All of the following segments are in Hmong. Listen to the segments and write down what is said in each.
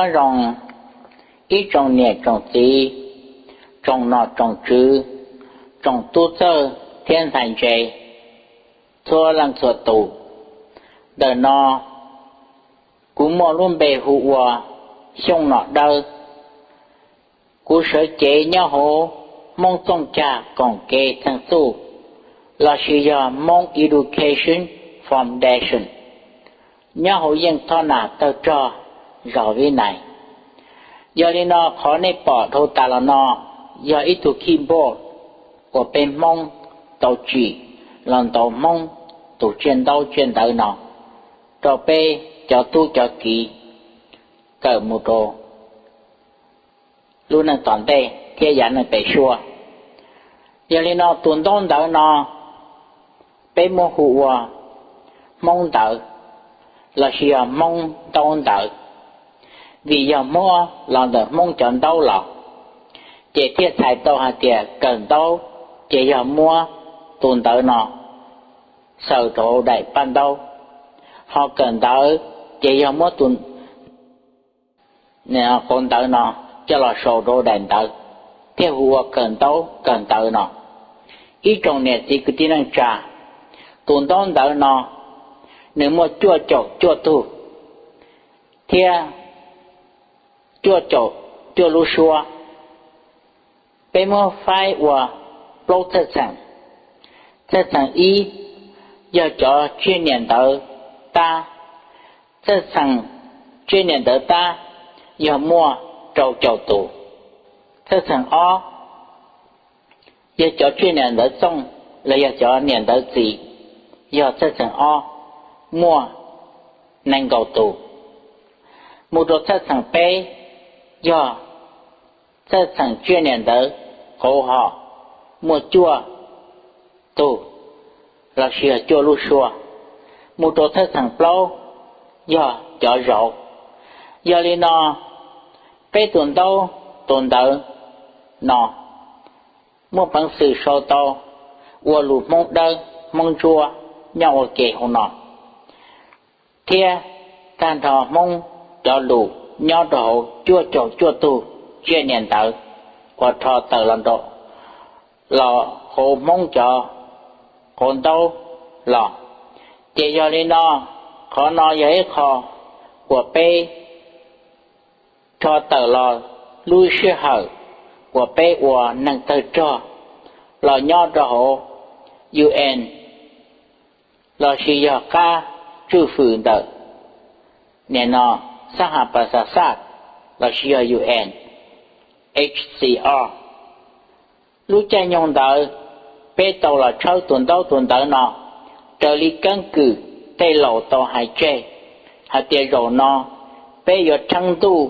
Nyob zoo ib tsoom niam tsoom txiv, tsoom nom tsoom tswv, tsoom tub txawj thiab ntxhais ntse, txhua leej txhua tus. Ntawm no kuv muaj lub npe hu ua Xyooj Nom Dawb. Kuv sawv cev nyob hauv Hmoob Txooj Cag Koom Kev Txheej Txuj lossis yog Hmoob Education Foundation nyob hauv Yeej Thoj Nam Tawg Rog, zos Vib Nais. Yog li no qhov nej pom dhau tas los no yog ib tug keyboard uas peb Hmoob tau tsim los ntaus Hmoob tus tsiaj ntaub tsiaj ntawv no rau peb cov tub cov kiv kawm mus rau lub neej tom ntej thiab yav neej pem suab. Yog li no tus ntaub ntawv no peb muab hu ua Hmoob ntawv lossis yog Hmoob ntaub ntawv, vim yog muab los ntawm Hmoob cov ntaub los, ces thiaj txhais tau hais tias kawm ntaub ces yog muab tus ntawv no xaws rau daim paj ntaub, ho kawm ntawv ces yog muab tus qauv ntawv no coj los sau rau daim ntawv, thiaj hu ua kawm ntaub kawm ntawv no. Ib tsoom niam txiv kwv tij neej tsa, tus ntaub ntawv no nws muaj cuaj caum cuaj tug thiab cuaj caum cuaj lub suab. Peb muab faib ua plaub txheej txheem. Txheej txheem ib yog cov tsiaj niam ntawv tab. Txheej txheem tsiaj niam ntawv tab yog muaj rau caum tus. Txheej txheem ob yog cov tsiaj niam ntawv txooj los yog cov niam ntawv txiv, yog txheej txheem ob muaj nees nkaum tus. Mus rau txheej txheem peb yog txheej txheem tsiaj niam ntawv qauv hom, muaj cuaj tug lossis yog cuaj lub suab. Mus rau txheej txheem plaub yog cov zauv. Yog li no peb tus ntaub tus ntawv no muaj peev xwm sau tau ua lus Hmoob Dawb Hmoob Ntsuab nyob ua ke hauv no, thiab tag nrho Hmoob cov lus nyob rau hauv cuaj caum cuaj tug tsiaj niam ntawv uas rho tawm los rau los hauv Hmoob cov qauv ntaub los. Ces yog li no, qhov no yog ib qho uas peb rho tawm los lub sij hawm uas peb ua neeg tawg rog los nyob rau hauv UN lossis yog qab tswj fwm ntawm nim no xab has pas xas xaj lossis yog UN, HCR. Lub caij nyoog ntawd peb tau los tshawb tus ntaub tus ntawv no raws li keeb kwm tej laus tau hais tseg hais tias zaum no peb yuav rheeb ntuj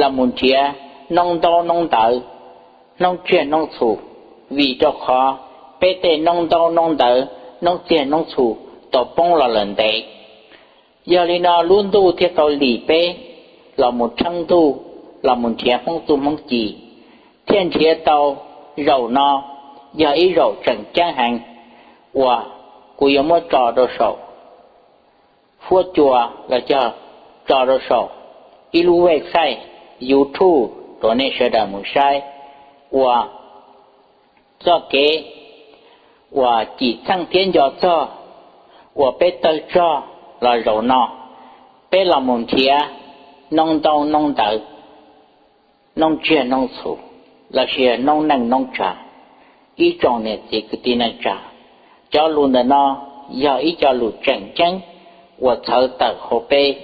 los mus nrhiav noob ntaub noob ntawv, noob tsiaj noob txhu, vim rau qhov peb tej noob ntaub noob ntawv, noob tsiaj noob txhu tau poob los lawm ntev. Yog li no lub ntuj thiaj tau lim peb los mus rheeb ntuj, los mus nrhiav Hmoob txuj Hmoob ci, thiaj nrhiav tau zaum no yog ib zaum tseem ceeb heev uas kuv yuav muab tso rau saum huab cua los yog tso rau saum ib lub website YouTube rau nej sawv daws mus saib ua txoj kev uas cim txheej thiab nco txog uas peb tawg rog los zaum no, peb los mus nrhiav noob ntaub noob ntawv, noob tsiaj noob txhu, lossis noob neej noob tsa. Ib tsoom niam txiv kwv tij neej tsa, cov lus ntawm no yog ib co lus tseem ceeb uas txhawv tawm hauv peb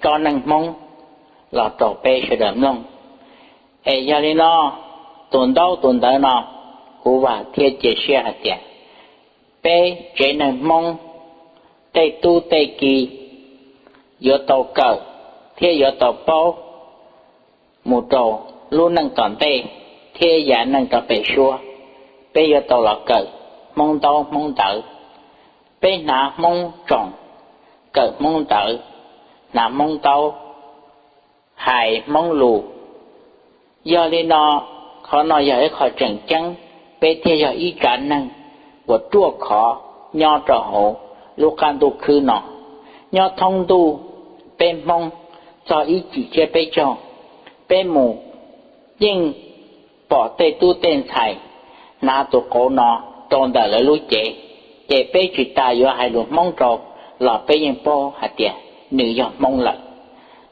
tsob neej Hmoob los rau peb sawv daws mloog. Es yog li no, tus ntaub tus ntawv no kuv vam thiab cia siab hais tias peb tsev neeg Hmoob tej tub tej ki yuav tau kawm thiab yuav tau paub mus rau lub neej tom ntej thiab yav neej rov pem suab. Peb yuav tau los kawm Hmoob ntaub Hmoob ntawv, peb hnav Hmoob tsoom, kawm Hmoob ntawv, hnav Hmoob ntaub, hais Hmoob lus. Yog li no, qhov no yog ib qho tseem ceeb, peb thiaj yog ib tsav neeg uas ruaj khov nyob rau hauv lub qab ntuj khwb no. Nyob thoob ntuj, peb Hmoob txog ib txhiab peb caug Peb mus yeej pom tej tub tej ntxhais hnav tus qauv no rau ntawm lawv lub cev, ces peb tsis tas yuav hais lus Hmoob rau los peb yeej paub hais tias nws yog Hmoob lawm.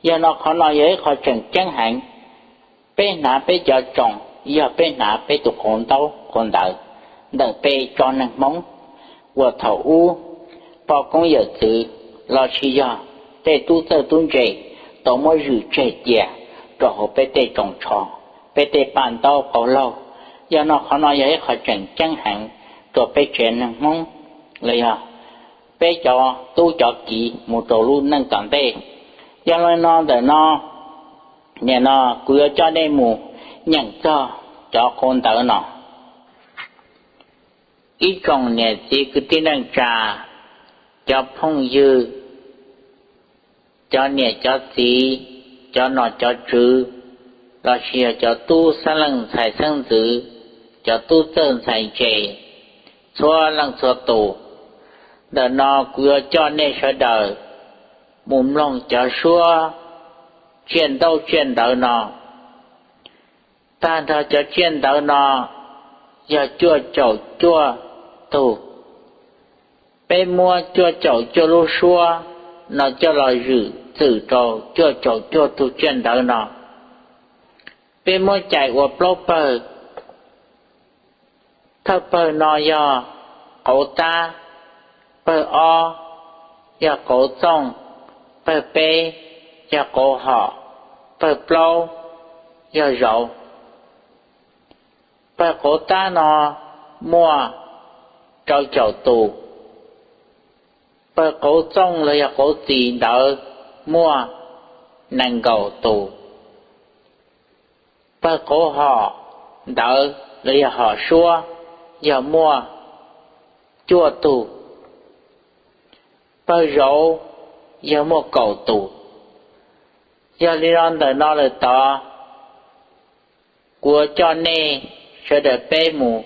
Yog no qhov no yog ib qho tseem ceeb heev. Peb hnav peb cov tsoos yog peb hnav peb tus qauv ntaub qauv ntawv ntawm peb tsob neeg Hmoob uas thaum ub pog koob yawm txwv los sis yog tej tub txawj tub ntse tau muab zwm tseg cia rau hauv peb tej tsoos tsho, peb tej paj ntaub qaug laug. Yog no qhov no yog ib qho tseem ceeb heev rau peb tsev neeg Hmoob los yog peb cov tub cov kiv mus rau lub neej tom ntej. Yog li no ntawm no, nim no kuv yuav coj nej mus nyeem txog cov qauv ntawv no. Ib tsoom niam txiv kwv tij neej tsa, cov phooj ywg, cov niam cov txiv, cov nom cov tswv, los sis yog cov tub xeeb leej ntxhais xeeb ntxwv, cov tub txawj ntxhais ntse, txhua leej txhua tus, ntawm no kuv yuav coj nej sawv daws mus mloog cov suab tsiaj ntaub tsiaj ntawv no. Tag nrho cov tsiaj ntawv no yog cuaj caum cuaj tug. Peb muab cuaj caum cuaj lub suab no coj los zwm txwm rau cuaj caum cuaj tug tsiaj ntawv no. Peb muab cais ua plaub pawg. Thawj pawg no yog qauv tab, pawg ob yog qauv txooj, pawg peb yog qauv hom, pawg plaub yog zauv. Pawg qauv tab no muaj rau caum tus, pawg qauv txooj los yog qauv txis ntawd muaj nees nkaum tus, pawg qauv hom ntawd los yog hom suab yog muaj cuaj tug, pawg zauv yog muaj kaum tus. Yog li no ntawm no lawm tod, kuv yuav coj nej sawv daws peb mus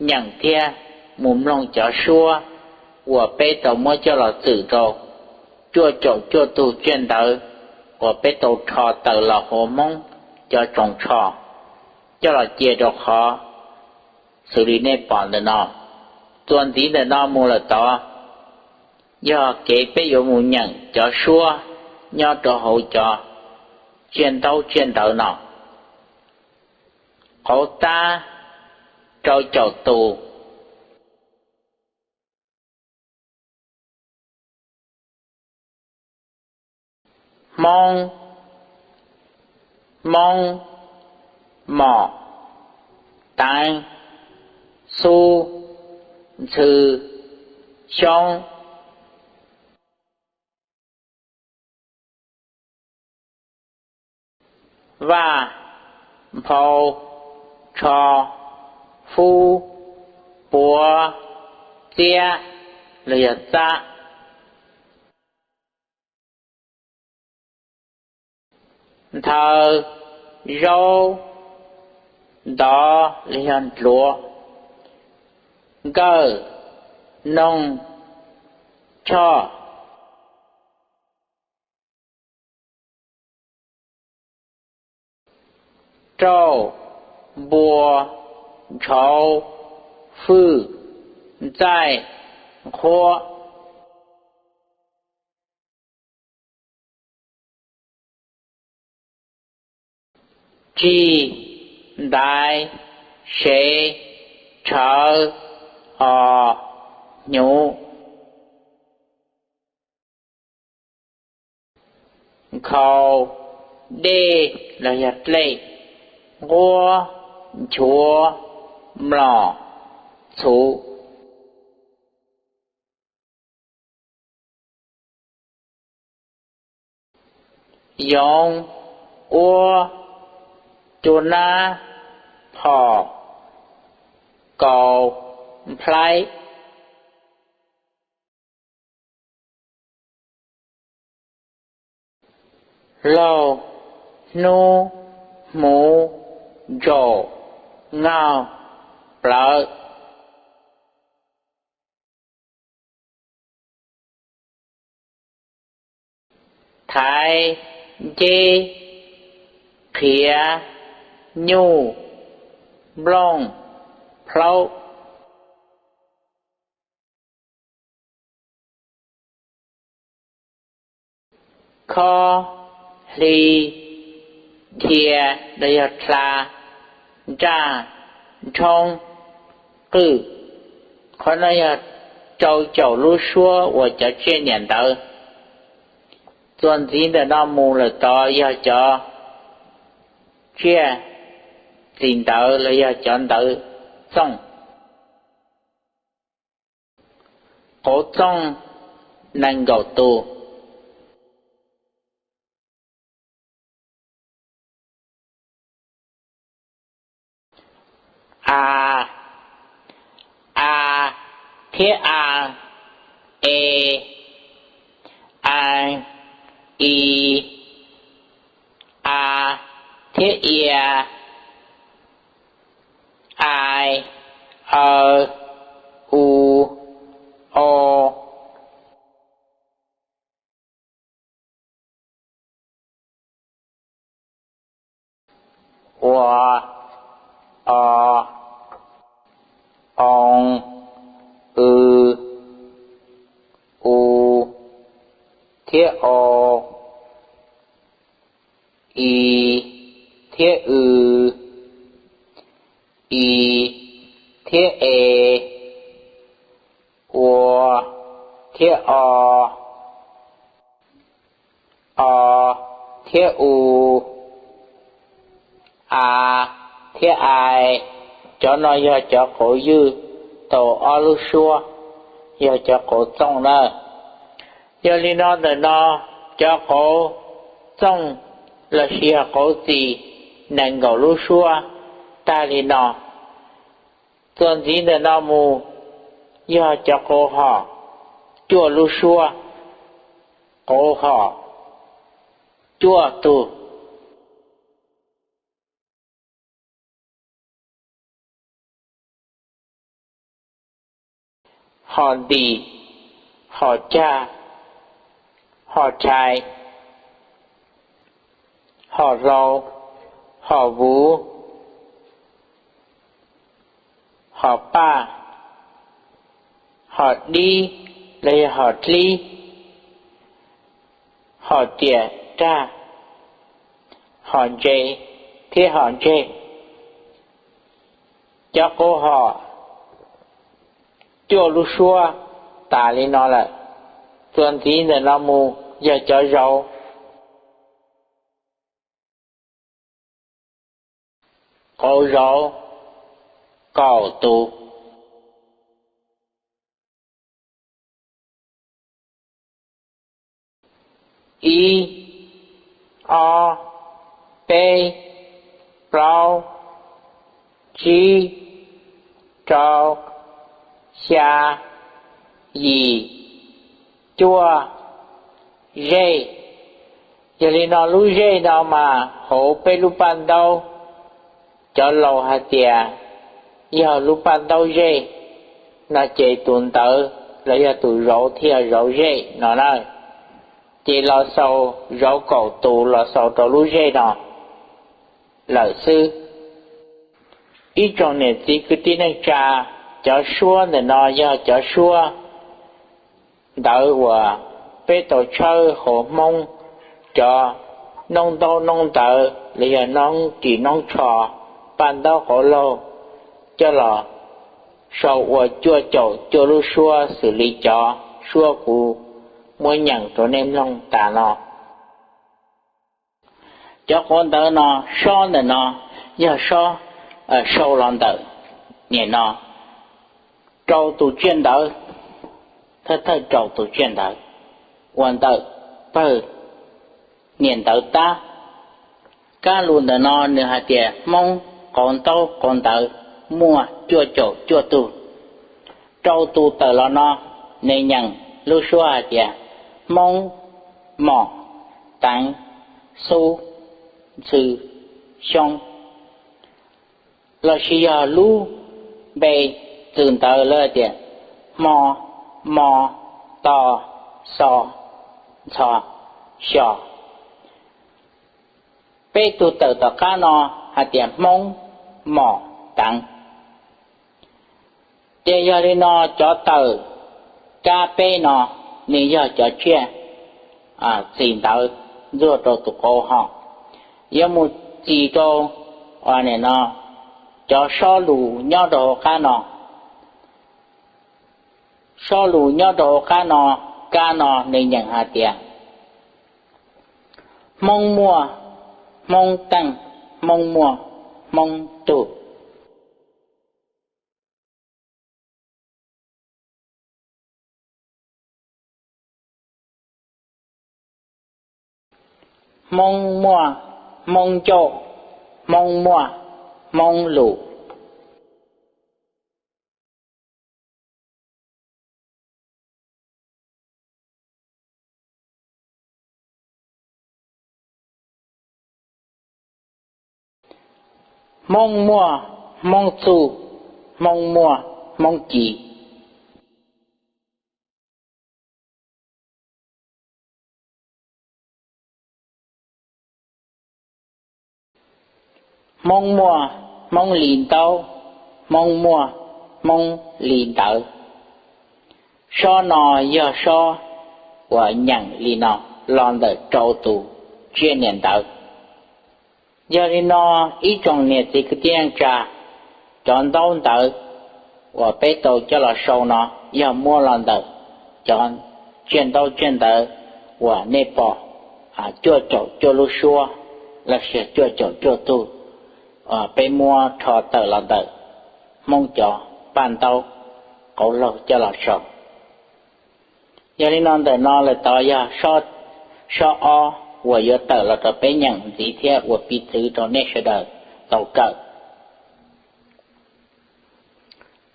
nyeem thiab mus mloog cov suab uas peb tau muab coj los txwm rau cuaj caum cuaj tug tsiaj ntawv uas peb tau rho tawm los hauv Hmoob cov tsoos tsho coj los cia rau qhov xws li nej pom ntawm no. Txuas ntxiv ntawm no mus lawm tod, yog kev peb yuav mus nyeem cov suab nyob rau hauv cov tsiaj ntaub tsiaj ntawv no. Qauv tab, rau caum tus. Hmoob, moob, mom, teev, xub, ntxhw, xyoob. Vaj, nphau, tsho, fub, puav, txiab los yog txab. Nthaw, zaub, ntov los yog ntluav. Nkawj, noog, choj. Rauj, npua, ntshauv, fwj, ntxaij, nqhuab. Tsig, ntaiv, sev, tshawv, os, hnyuv. Nkhaus, dej los yog dlej, nquab, nchuav, mlom, txhuv. Yoov, quab, cua nab, phom, kaus, nplhaib. Laug, hnub, hmuv, ntsaum, ngaug, plawv. Thaiv, nceb, Qiav, nyuj, nplooj, plaub. Khob, hli, dhia los yog dlha, nraj, nrhoob, qwj. Qhov no yog rau caum lub suab uas cov tsiaj niam ntawv. Txuas ntxiv ntawm no mus lawm tod yog cov tsiaj txim ntawv los yog cov ntawv txooj. Qauv txooj nees nkaum tus. A, a, thiab a, e, a, i, a, thiab ia, ai, aw, u, o. Ua, o, oo, w, u, thiab o, i, thiab w, i, thiab e, ua, thiab o, o, thiab u, a, thiab ai. Cov no yog cov qauv ywj tau ob lub suab, yog cov qauv txooj na. Yog li no ntawm no, cov qauv txooj los sis yog qauv txim nees nkaum lub suab tag li no. Txuas ntxiv ntawm no mus yog cov qauv hom cuaj lub suab, qauv hom cuaj tug. Hom ntim, hom cag, hom rhais, hom hlau, hom vuv, hom paj, hom dib los yog hom dlib, hom tiam rag, hom ntse thiab hom ntseg. Cov qauv hom cuaj lub suab tas li no lawm. Txuas ntxiv ntawm no mus yog cov zauv. Qauv zauv kaum tus. Ib, ob, peb, plaub, tsib, rau, xya, yim, cuaj, zej. Yog li no lub zej no mas hauv peb lub paj ntaub, cov laus hais tias yog lub paj ntaub zej no ces tus ntawv los yog tus zauv thiaj yog zauv zej no na. Ces los xaus zauv kaum tus los xaus rau lub zej no lawm xwb. Ib tsoom niam txiv kwv tij neej tsa, cov suab ntawm no yog cov suab ntawv uas peb tau tshawb hauv Hmoob cov noob ntaub noob ntawv los yog noob ris noob tsho, paj ntaub qauv laug coj los sau ua cuaj caum cuaj lub suab xws li cov suab kuv muab nyeem rau nej mloog tas no. Cov qauv ntawv no, sob ntawm no yog sob sau los ntawm nim no rau tus tsiaj ntawv, thawj thawj rau tus tsiaj ntawv ua ntawm pawg niam ntawv tab. Kab lus ntawm no nws hais tias Hmoob qauv ntaub qauv ntawv muaj cuaj caum cuaj tug. Rau tus tawm los no, nws nyeem lub suab hais tias Hmoob, Mom, Teev, Xub, Ntxhw, Xyoob. Los sis yog lub npe txwm ntawv lawv tias Hmo, Mo, To, Xo, Ntxho, Xyo. Peb tug tawm tom qab no hais tias Hmoob Mos Teev. Ces yog li no cov tawm kab peb no nws yog cov tsiaj txim ntawv ntxuaj rau tus qauv hos, yuav mus txim rau cov sob lus nyob rau hauv qab no. Sob lus nyob rau hauv qab no, kab no nws nyeem hais tias Hmoob muaj, Hmoob teej, Hmoob muaj, Hmoob tug. Hmoob muaj, Hmoob ncauj, Hmoob muaj, Hmoob lus. Hmoob muaj, Hmoob txuj, Hmoob muaj, Hmoob ci. Hmoob muaj, Hmoob li ntaub, Hmoob muaj, Hmoob li ntawv. Sob no yog sob uas nyeem li no los ntawm rau tus tsiaj niam ntawv. Yog li no ib tsoom niam txiv kwv tij neej tsa, cov ntaub ntawv uas peb tau coj los sau no yog muab los ntawm cov tsiaj ntaub tsiaj ntawv uas nej pom cuaj caum cuaj lub suab los sis cuaj caum cuaj tug, peb muab rho tawm los ntawm Hmoob cov paj ntaub qauv laug coj los sau. Yog li no ntawm no lawm tod yog sob ob uas yuav tawm los rau peb nyeem ntxiv thiab ua piv txwv rau nej sawv daws tau kawm.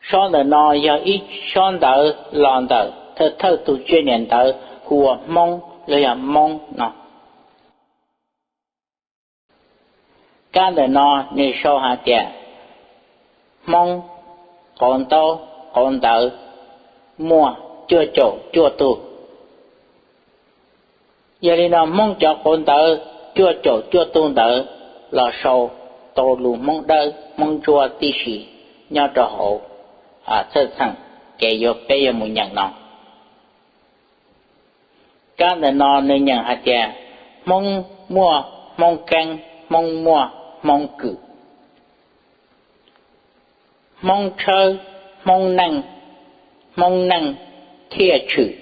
Sob ntawm no yog ib sob ntawv los ntawm thawj thawj tug tsiaj niam ntawv hu ua Hmoob los yog Moob no. Kab ntawm no nws sau hais tias Hmoob qauv ntaub qauv ntawv muaj cuaj caum cuaj tug. Yog li no Hmoob cov qauv ntawv cuaj caum cuaj tug ntawd los sau tau lus Hmoob Dawb Hmoob Ntsuab tib si nyob rau hauv txhawj txheem kev yuav peb yuav mus nyeem no. Kab ntawm no nws nyeem hais tias Hmoob muaj Hmoob Keeb, Hmoob muaj Hmoob Kwm, Hmoob Tshawb, Hmoob Neej, Hmoob Neej thiaj tshwm.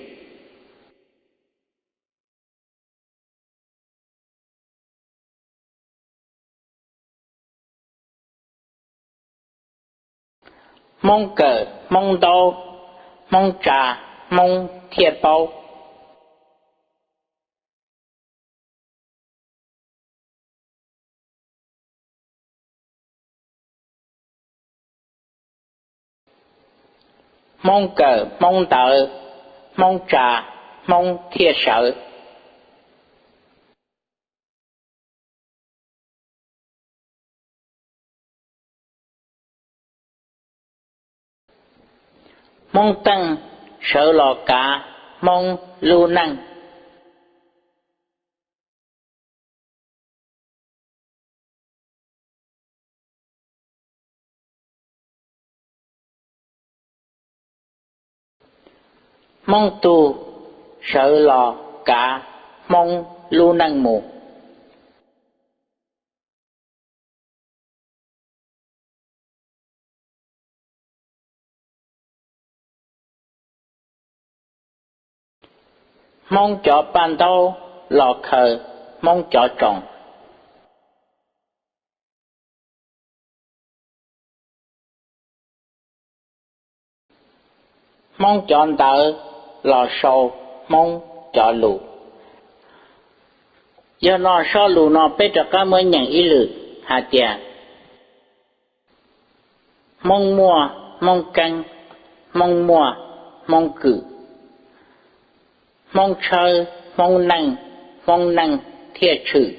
Hmoob kawm Hmoob ntaub, Hmoob tsa Hmoob thiaj paub. Hmoob kawm Hmoob ntawv, Hmoob tsa Hmoob thiaj sawv. Hmoob teej sawv los kav Hmoob lub neej. Hmoob tug sawv los kav Hmoob lub neej mus. Hmoob cov paj ntaub los khaws Hmoob cov tsoos. Hmoob cov ntawv los sau Hmoob cov lus. Yog no sob lus no peb rov qab muab nyeem ib lwm hais tias Hmoob muaj Hmoob Keeb, Hmoob muaj Hmoob Kwm, Hmoob Tshawb Hmoob Neej, Hmoob Neej thiaj tshwm.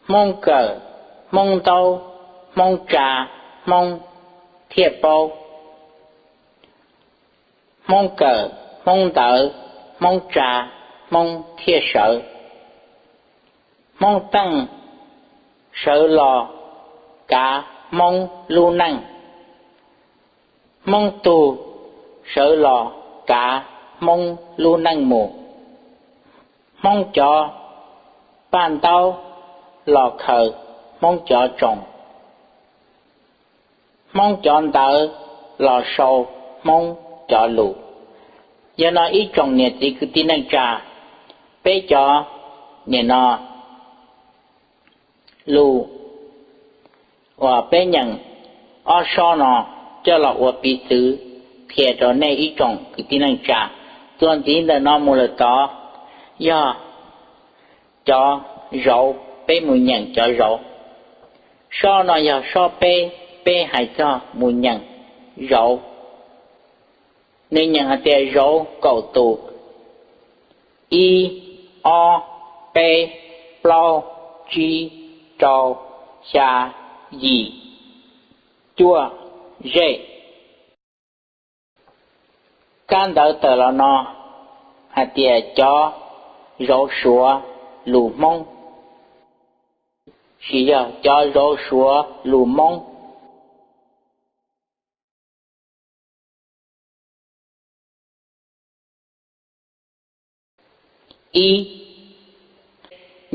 Hmoob kawm Hmoob ntaub, Hmoob tsa Hmoob thiaj paub. Hmoob kawm Hmoob ntawv, Hmoob tsa Hmoob thiaj sawv. Hmoob Teej sawv los kav Hmoob lub neej, Hmoob Tug sawv los kav Hmoob lub neej mus, Hmoob cov paj ntaub los khaws Hmoob cov tsoos, Hmoob cov ntawv los sau Hmoob cov lus. Yog no ib tsoom niam txiv kwv tij neej tsa, peb cov nim no lus uas peb nyeem ob sob no coj los ua piv txwv qhia rau nej ib tsoom kwv tij neej tsa. Txuas ntxiv ntawm no mus lawm tod yog cov zauv, peb mus nyeem cov zauv. Sob no yog sob peb, peb hais txog mus nyeem zauv. Nws nyeem hais tias zauv kaum tus: ib, ob, peb, plaub, tsib, rau, xya, yim, cuaj, zej. Kab ntawv tawm los no hais tias cov zauv Suav lus Hmoob, tsis yog, cov zauv Suav lus Hmoob. Ib,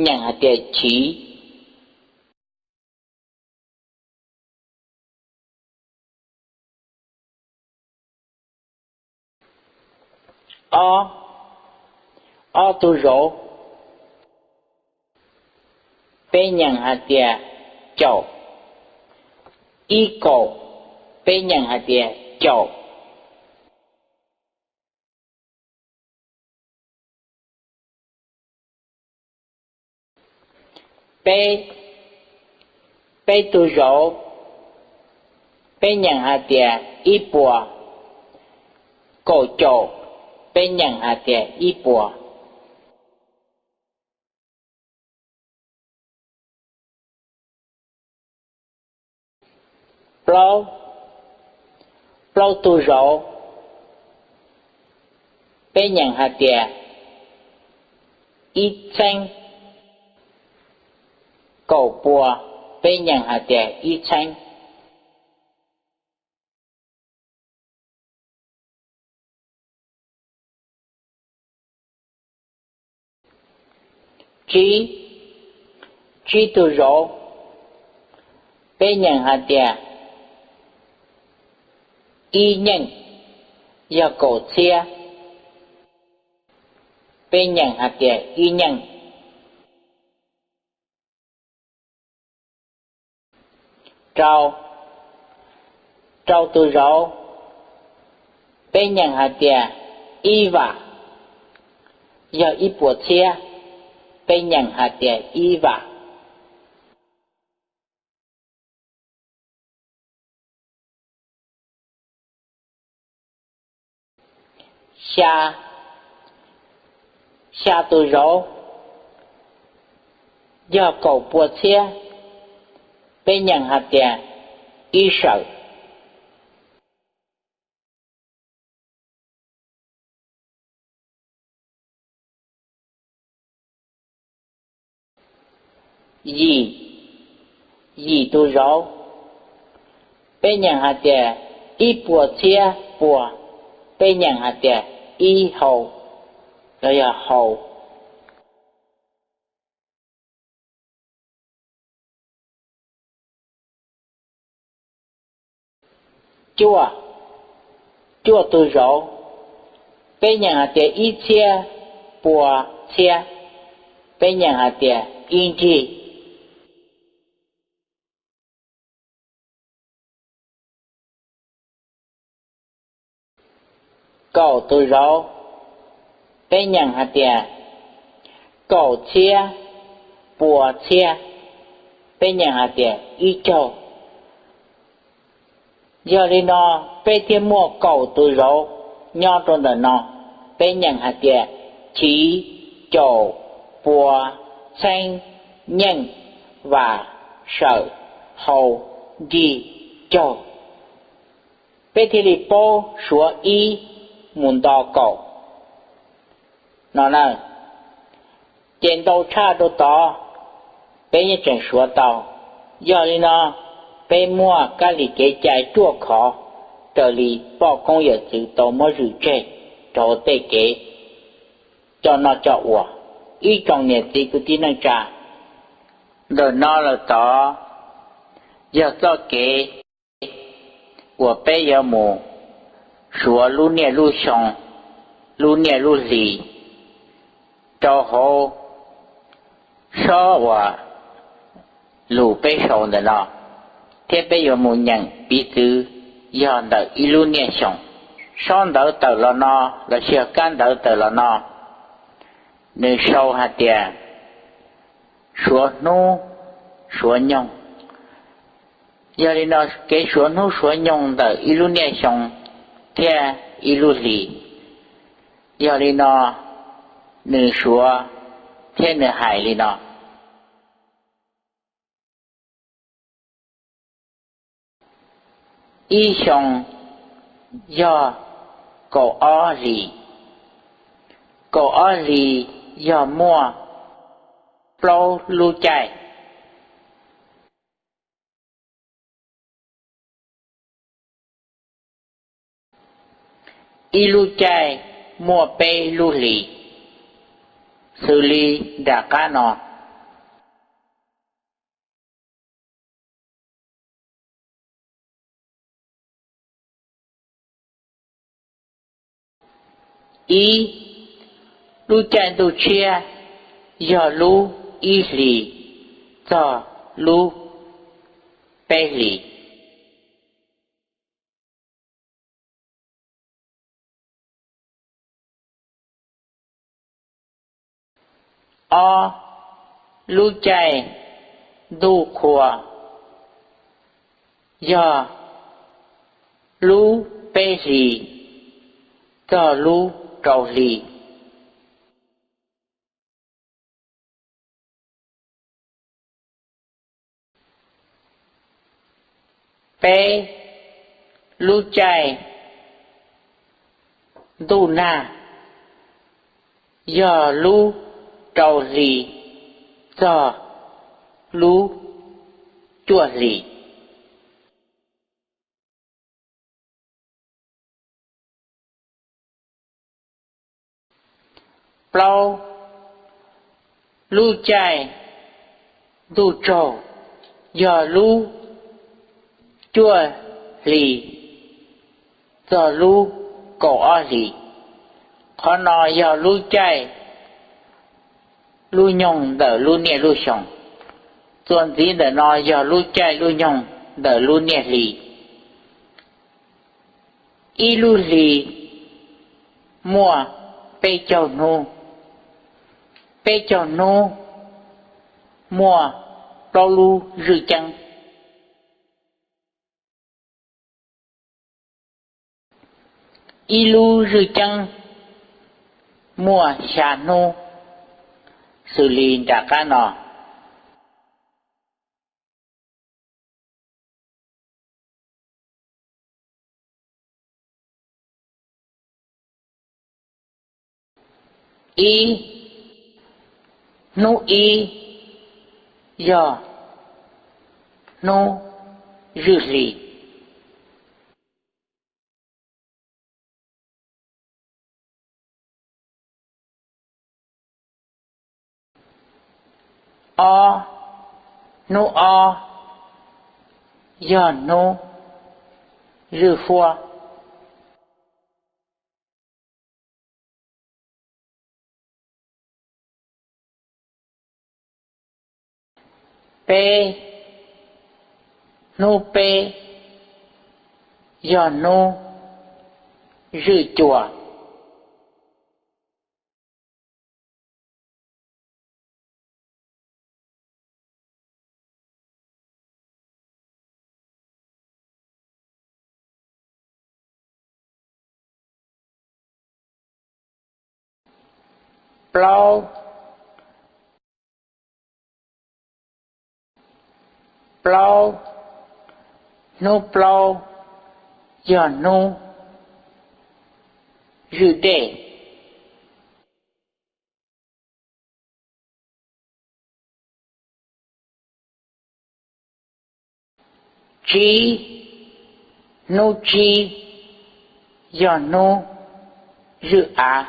nyeem hais tias chiv. Ob, ob tug zauv, peb nyeem hais tias caum. Ib kaum, peb nyeem hais tias caum. Peb, peb tug zauv, peb nyeem hais tias ib puas. Kaum caum, peb nyeem hais tias ib puas. Plaub, plaub tug zauv, peb nyeem hais tias ib txheeb. Kaum puas, peb nyeem hais tias ib txheeb. Tsib, tsib tug zauv, peb nyeem hais tias ib nyeej, yog kaum txhiab, peb nyeem hais tias ib nyeej. Rau, rau tug zauv, peb nyeem hais tias ib vam, yog ib puas txhiab, peb nyeem hais tias ib vam. Xya, xya tus zauv, yog kaum pua txhiab, peb nyeem hais tias ib sawm. Yim, yim tus zauv, peb nyeem hais tias ib puas txhiab pua, peb nyeem hais tias ib hau, los yog hau. Cuaj, cuaj tus zauv, peb nyeem hais tias ib txhiab pua txhiab, peb nyeem hais tias ib nrig. Kaum tus zauv, peb nyeem hais tias kaum txhiab pua txhiab, peb nyeem hais tias ib caug. Yog li no, peb thiaj muaj kaum tus zauv nyob rau ntawm no, peb nyeem hais tias chiv, caum, pua, txheeb, nyeej, vam, sawm, hau, nrig, caug. Peb thiaj li paub suav ib mus nto kaum no na. Ces ntau tshaj rau tod, peb yeej tseem suav tau. Yog li no, peb muaj kab li kev cai ruaj khov raws li poj koob yawm txwv tau muab zwm tseg rau tej kev coj noj coj ua. Ib tsoom niam txiv kwv tij neej tsa, ntawm no lawm tod yog txoj kev uas peb yuav mus suav lub niaj lub xyoo, lub niaj lub hli rau hauv sob uas lus peb sau ntawm no, thiab peb yuav mus nyeem piv txwv yog ntawm ib lub niaj xyoo. Sob ntawv tawm los no lossis yog kab ntawv tawm los no, nws sau hais tias suav hnub suav nyoog. Yog li no, kev suav hnub suav nyoog ntawm ib lub niaj xyoo thiab ib lub hlis, yog li no nws suav thiab nws hais li no: Ib xyoo yog kaum ob hlis. Kaum ob hlis yog muaj plaub lub caij. Ib lub caij muaj peb lub hlis, xws li nram qab no. Ib, lub caij ntuj tshiab yog lub ib hlis txog lub peb hlis. Ob, lub caij ntuj qhua yog lub peb hlis txog lub rau hlis. Peb, lub caij ntuj nag yog lub rau hlis txog lub cuaj hlis. Plaub, lub caij ntuj tsaug yog lub cuaj hlis txog lub kaum ob hlis. Qhov no yog lub caij lub nyoog ntawm lub niaj lub xyoo. Txuas ntxiv ntawm no yog lub caij lub nyoog ntawm lub niaj hli. Ib lub hli muaj peb caug hnub. Peb caug hnub muaj plaub lub zwj ceeb. Ib lub zwj ceeb muaj xya hnub, xws li nram qab no. Ib, hnub ib yog hnub zwj hlis. Ob, hnub ob yog hnub zwj huab. Peb, hnub peb yog hnub zwj cua. Plaub, plaub, hnub plaub yog hnub zwj dej. Tsib, hnub tsib yog hnub zwj av.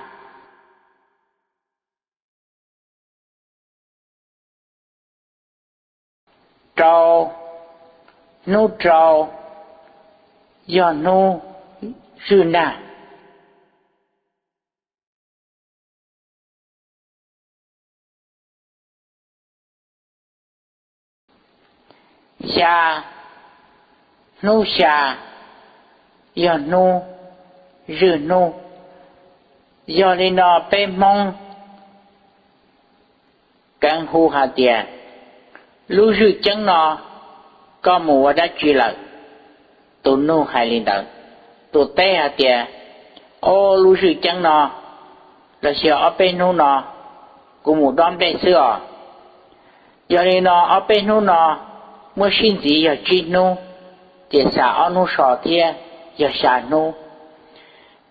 Rau, hnub rau yog hnub zwj nag. Xya, hnub xya yog hnub zwj hnub. Yog li no peb Hmoob keev hu hais tias, lub zwj ceeb no koj mus ua dab tsi lawm? Tus nug hais li ntawd. Tus teb hais tias, ob lub zwj ceeb no lossis ob peb hnub no kuv mus dob nplej xwb os. Yog li no ob peb hnub no muab sib ntxiv yog tsib hnub, ces xam ob hnub so thiab yog xya hnub.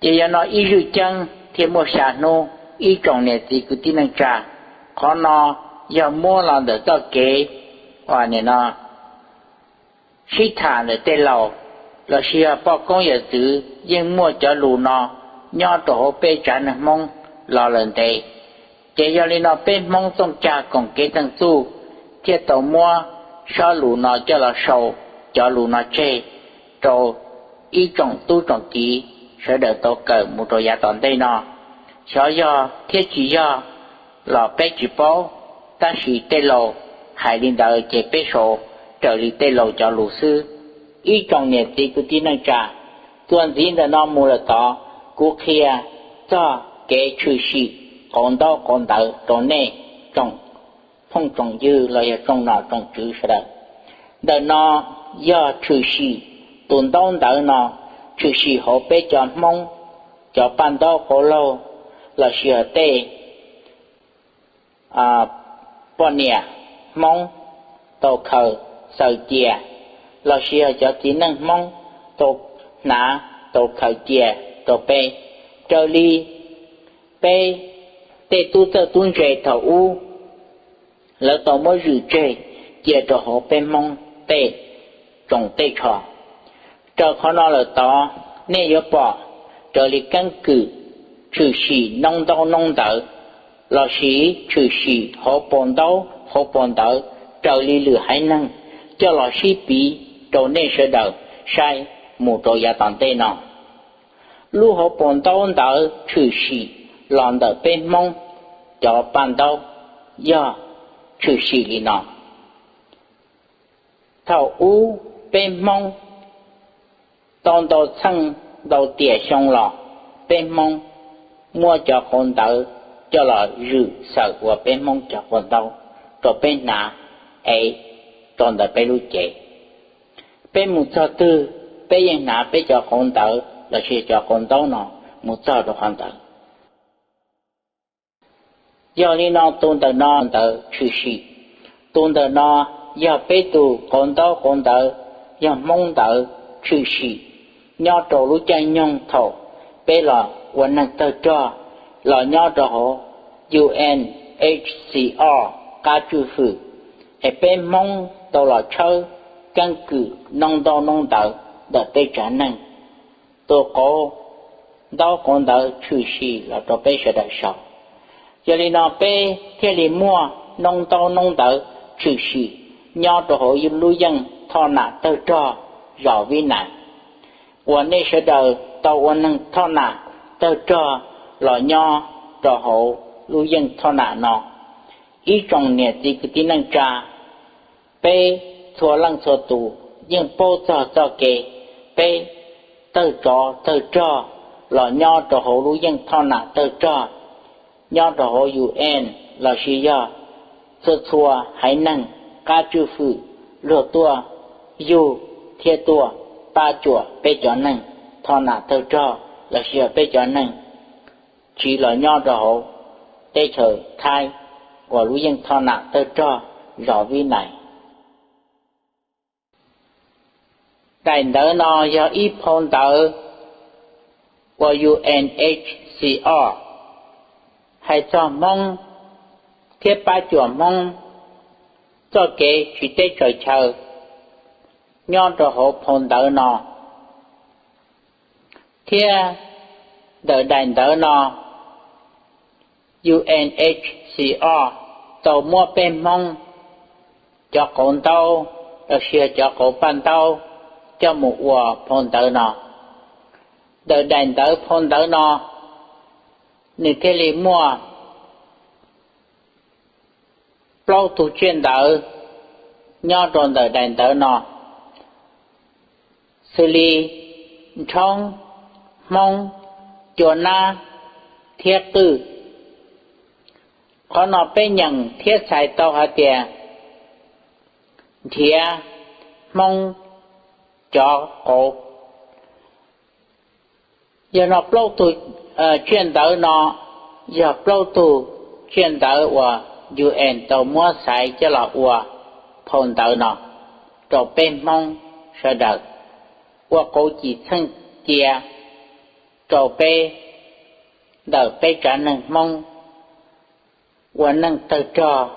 Ces yog no ib zwj ceeb thiaj muaj xya hnub. Ib tsoom niam txiv kwv tij neej tsa, qhov no yog muab los ntawm txoj kev uas nim no sib tham ntawm tej laus lossis yog poj koob yawm txwv yeej muaj cov lus no nyob rau hauv peb tsav neeg Hmoob los lawm ntev. Ces yog li no peb Hmoob txooj cag koom kev txeej txuj thiaj tau muab sob lus no coj los sau cov lus no tseg rau ib tsoom tub tsoom kiv sawv daws tau kawm mus rau yav tom ntej no. Xyov yog thiab tsis yog los peb tsis paub, tab sis tej laus hais li ntawd ces peb sau raws li tej laus cov lus xwb. Ib tsoom niam txiv kwv tij neej tsa, txuas ntxiv ntawm no mus lawm tod, kuv qhia txog kev tshwm sim qauv ntaub qauv ntawv rau nej tsoom phooj tsoom ywg los yog tsoom nom tsoom tswv sawv daws. Ntawm no yog tshwm sim tus ntaub ntawv no, tshwm sim hauv peb cov Hmoob cov paj ntaub qauv laug lossis yog tej poj niam Hmoob tau khaws xaws cia, lossis yog cov txiv neej Hmoob tau hnav tau khaws cia rau peb. Raws li peb tej tub txawj tub ntse thaum ub lawv tau muab zwm tseg cia rau hauv peb Hmoob tej tsoom tej tsho. Raws qhov no lawm tod, nej yuav pom raws li keeb kwm tshwm sim noob ntaub noob ntawv lossis tshwm sim hauv paus ntaub hauv paus ntawv raws li lwm haiv neeg coj los sib piv rau nej sawv daws saib mus rau yav tom ntej no. Lub hauv paus ntaub ntawv tshwm sim los ntawm peb Hmoob cov paj ntaub yog tshwm sim li no. Thaum ub peb Hmoob tau ntau txheej ntau tiam xyoo los, peb Hmoob muab cov qauv ntawv coj los zwm xaws ua peb Hmoob cov qauv ntaub rau peb hnav es rau ntawm peb lub cev. Peb mus txog twg, peb yeej hnav peb cov qauv ntawv lossis cov qauv ntaub no mus txog rau qhov ntawd. Yog li no tus ntawm no ntawv tshwm sim, tus ntawm no yog peb tus qauv ntaub qauv ntawv, yog Hmoob ntawv tshwm sim nyob rau lub caij nyoog thaum peb los ua neeg tawg rog los nyob rau hauv U N H C R qab tswj hwm, es peb Hmoob tau los tshawb keeb kwm noob ntaub noob ntawv ntawm peb tsav neeg. Tus qauv ntaub qauv ntawv tshwm sim los rau peb sawv daws sau. Yog li no peb thiaj li muaj noob ntaub noob ntawv tshwm sim nyob rau hauv lub yeej thoj nam tawg rog zos Vib Nais, uas nej sawv daws tau ua neeg thoj nam tawg rog los nyob rau hauv lub yeej thoj nam no. Ib tsoom niam txiv kwv tij neej tsa, peb txhua leej txhua tus yeej paub txog txoj kev peb tawg tsov tawg rog los nyob rau hauv lub yeej thoj nam tawg rog, nyob rau hauv U N lossis yog txhua txhua haiv neeg qab tswj hwm luag tuaj yug thiab tuaj pab cuam peb cov neeg thoj nam tawg rog lossis yog peb cov neeg tsiv los nyob rau hauv teb chaws Thaib uas lub yeej thoj nam tawg rog zos Vib Nais. Daim ntawv no yog ib phau ntawv uas U N H C R hais txog Hmoob thiab pab cuam Hmoob txoj kev tsiv teb tsaws chaw nyob rau hauv phau ntawv no, thiab ntawm daim ntawv no U N H C R tau muab peb Hmoob cov qauv ntaub los sis cov qauv paj ntaub coj mus ua phau ntawv no. Ntawm daim ntawv phau ntawv no, nws thiaj li muaj plaub tug tsiaj ntawv nyob rau ntawm daim ntawv no, xws li nrhoob, hmoob, cua nab thiab qwj. Qhov no peb nyeem thiab txhais tau hais tias nrhiav hmoob cov qauv. Yog no plaub tug tsiaj ntawv no yog plaub tug tsiaj ntawv uas U N tau muab xaiv coj los ua phau ntawv no rau peb Hmoob sawv daws, ua qauv cim txheej cia rau peb ntawm peb tsav neeg Hmoob ua neej tawg rog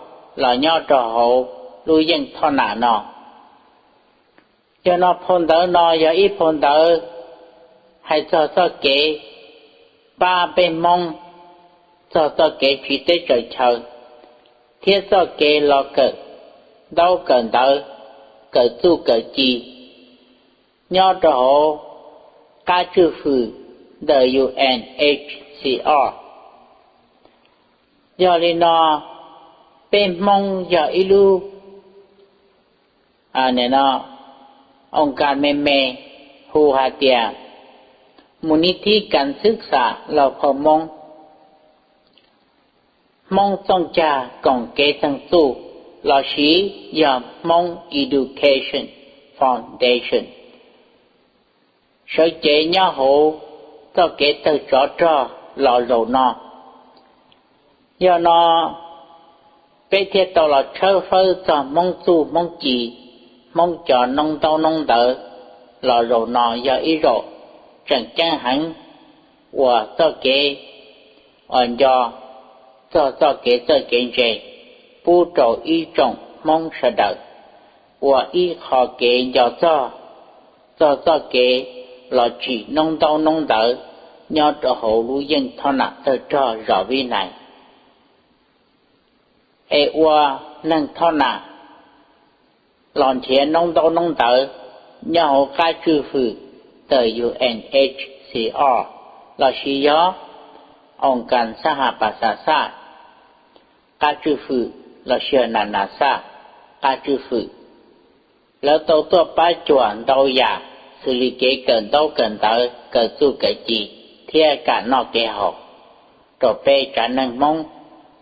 los nyob rau hauv lub yeej thoj nam no. Yog no phau ntawv no yog ib phau ntawv hais txog txoj kev pab peb Hmoob, txog txoj kev tsiv teb tsaws chaw, thiab txoj kev los kawm ntaub kawm ntawv, kawm txuj kawm ci nyob rau hauv qab tswj hwm ntawm U N H C R. Yog li no, peb Hmoob yog ib lub oos kas me me hu hais tias Mus Nij Thib Kas Xwb Xam Laug Phau Moob, Hmoob Txooj Cag Koom Kev Txeeg Txuj lossis yog Hmoob Education Foundation sawv cev nyob hauv txoj kev tawg tsov rog los zaum no. Yog no peb thiaj tau los tshawb fawb txog Hmoob txuj Hmoob ci, Hmoob cov noob ntaub noob ntawv los zaum no yog ib zaug tseem ceeb heev uas txoj kev uas nco txog txoj kev txawj kev ntse pub rau ib tsoom Hmoob sawv daws ua ib qho kev nco txog, txog txoj kev los tsim noob ntaub noob ntawv nyob rau hauv lub yeej thoj nam tawg rog zos Vib Nais, es ua neeg thoj nam los nrhiav noob ntaub noob ntawv nyob hauv qab tswj hwm ntawm U N H C R lossis yog oos kas xab has pas xas xaj qab tswj hwm lossis yog nas nas xaj qab tswj hwm. Lawv tau tuaj pab cuam ntau yam xws li kev kawm ntaub kawm ntawv, kawm txuj kawm ci thiab kev noj kev haus rau peb tsav neeg Hmoob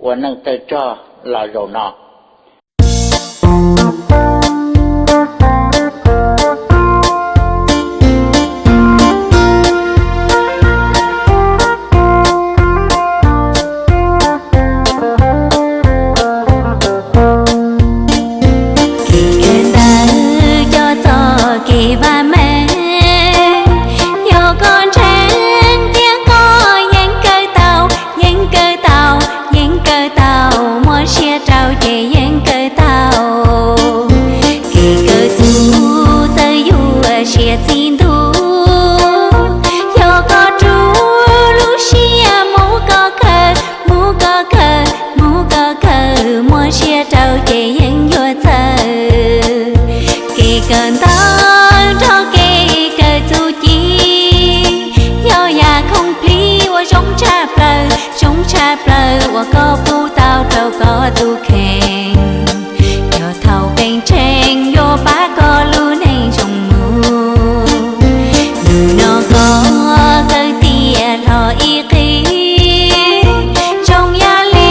ua neej tawg rog los zaum no. Kev kawm ntawv coj txoj kev vam meej, yog koj ntseeg tias koj yeej kawm tau, yeej kawm tau, yeej kawm tau, muaj siab rau ces yeej kawm tau. Kev kawm txuj txawj yuav siab txij ntuj, yog koj rub lub siab mus koj kawm, mus koj kawm, mus koj kawm, muaj siab rau ces yeej yuav txawj. Kev kawm ntawv nrog kev kawm txuj ci yog yam khoom plig uas zoo tshaj plaws, zoo tshaj plaws uas koj pub tau rau koj tus kheej. Yog thaum pheej tshee yuav pab koj lub neej zoo mus, hnub no koj kawm tiav hlo ib qib, zoo yam li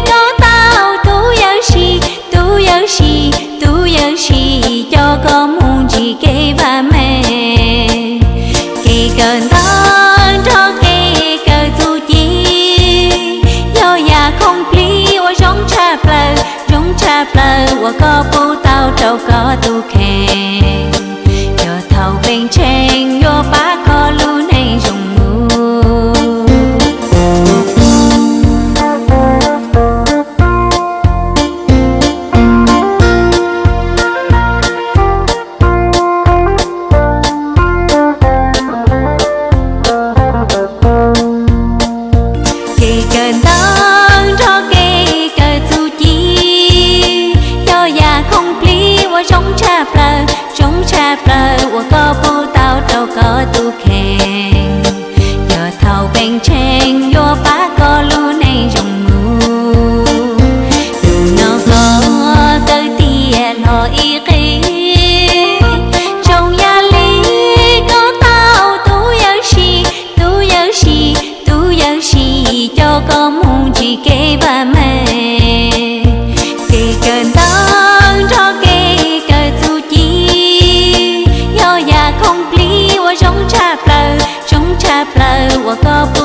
koj tau tus yawm sij, tus yawm sij, tus yawm sij coj koj mus ntsib kev vam meej. Kev kawm ntawv nrog kev kawm txuj ci yog yam khoom plig uas zoo tshaj plaws, zoo tshaj plaws uas koj pub tau rau koj tus kheej. Yog thaum pheej tshee yuav pab koj lub neej zoo mus. Koj